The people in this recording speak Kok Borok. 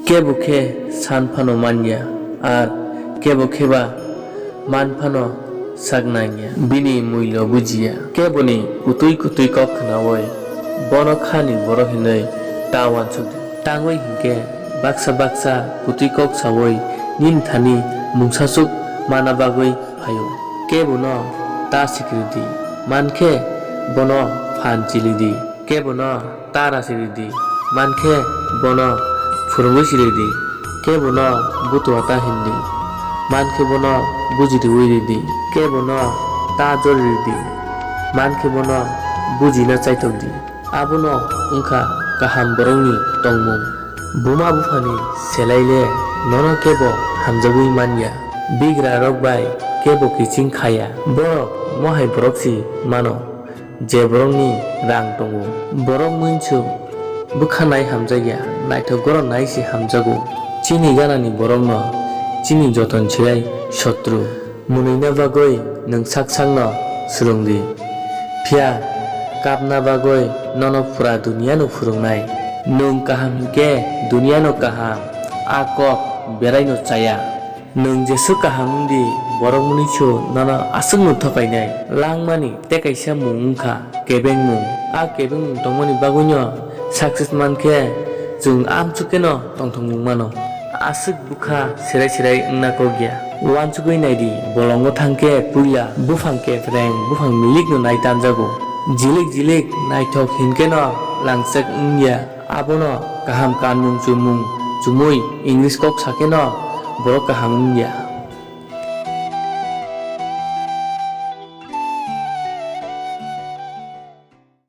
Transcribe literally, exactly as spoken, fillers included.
Kebo khe san phano man ya, ar kebo khe ba man phano sak nang ya. Bini muilo buji ya. Keboni kutui kutui kok khnaui bono khani borok hinwi ta uansuk di. Tangwi hinkhe baksa baksa kutui kok saui nini thani mungsasuk mana bagwi phaio. Kebono ta sikiri di, mankhe bono phan chili di. Kebono ta rasi ridi, mankhe bono phwrwngwi si ridi. Kebono butua ta hindi, mankhe bono buji riui ridi. Kebono ta jori ridi, mankhe bono bujina chaitok di. Abono wngkha kaham borokni tongmung. Buma buphani selai le nono kebo hamjagwi man ya, bigrarok bai kebo kiching kha ya. Borok mohai borok si mano, je borokni rang tongo. Borok muinsuk bwkha nai hamjak ya, naithok goron nai se hamjago. Chini ganani borokno chini joton se ai sotru. Mwnwina bagwi nwng sak sakno swrwng di, phiya kapna bagwi nono pura duniano phwrwngnai. Nwng kaham hinkhe duniano kaham, a kok beraino chaya. Nwng jeswk kaham wng di, borok mwnwisu nono aswkno thokainai. Langmani tei kaisa mung wngkha kebengmung. A kebengmung tongmani bagwino success mankhe chwng amswk kheno tongthokmung mano. Aswk bwkha serai serai wngna kok ya. Uansugwi nai di, bolongo thang khe puila buphang kepreng, buphang milikno nai tanjago. Jilik jilik naithok hinkheno langchak wng ya. Abono kaham kanmung chumung chumui English kok sa kheno borok kaham wng ya.